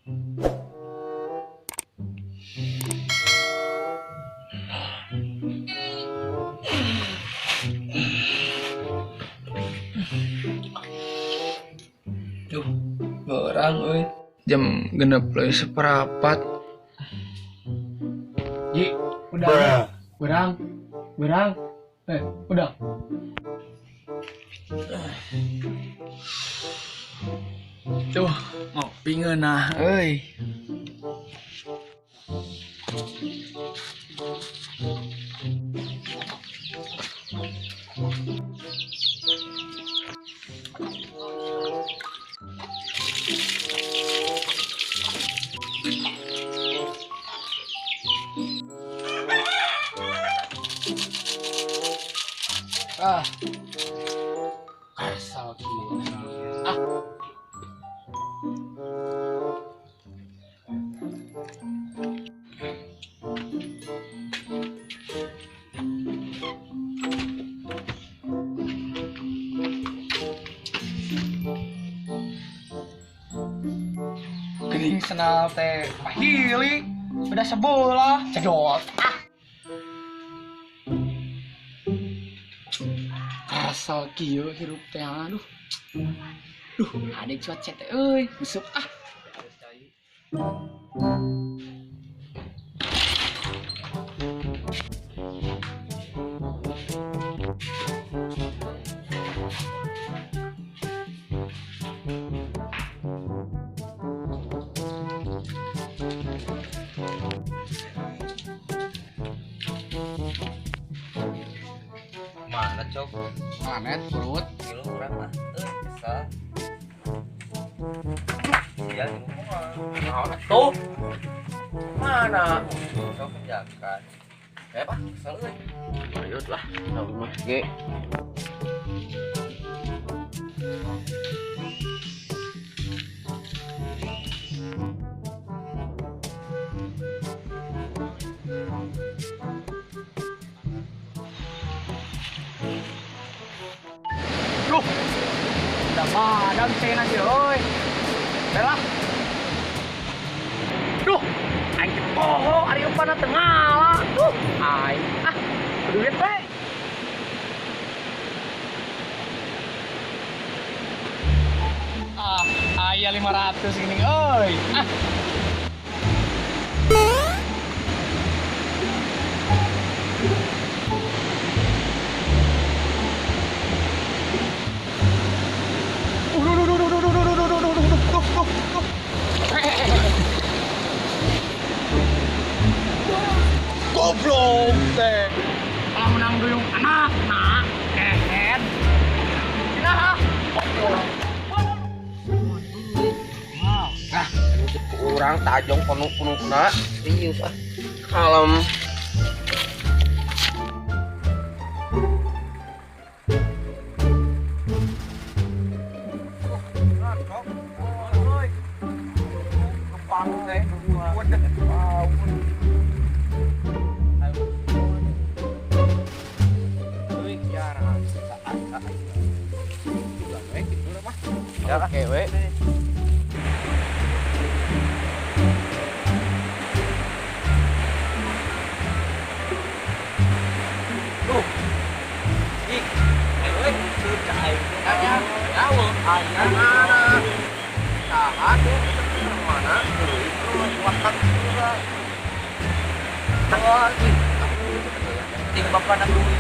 Duh, berang euy. Jam 5.45. Ji, udah. Berang. Berang. Udah. Tuh, ngopi ngeunah euy. Ah, asal kieu. Ah. Geuning senal teh pahili, udah sebelah cedot. Ah. Asal kieu hirup teh aduh. Duh, ada cuaca teh euy, busuk ah. Mana cok? Planet perut. Gila urang ah, kesel. Sia naon atuh? Mana? Sok kerjakan. Pak, kesel euy. Ayo lah, tahu mah ge. Duh, udah padam cina sih, oi. Belah. Duh, aing teh poho ari upana teu ngala. Duh, aing ah, duit we. Ah, aya 500 gini, oi. Ah. Goblok teh. Kalau menang duyung anak, nak, kehed. Nah, Nah, urang tajong penuh-penuhna serius ah. Kalem. Oke, we. Duh. Ih, ayo cai. Aya, aya mana? Saha tuh mana? Wakat juga. Wah, ih, ting bapak nak dulu.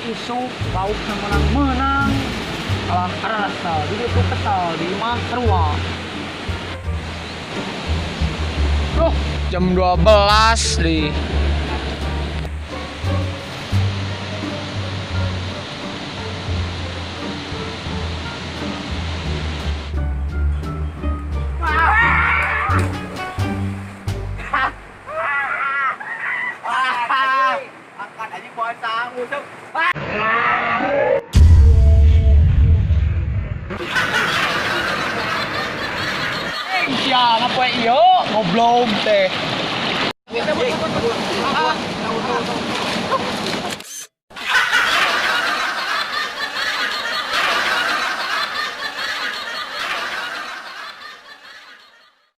Isu lauk menang-menang kalah rasa jadi itu kesal di imah serua. Loh, jam 12 nih. Akan aja puasa musuh. Awewe ieu goblok teh.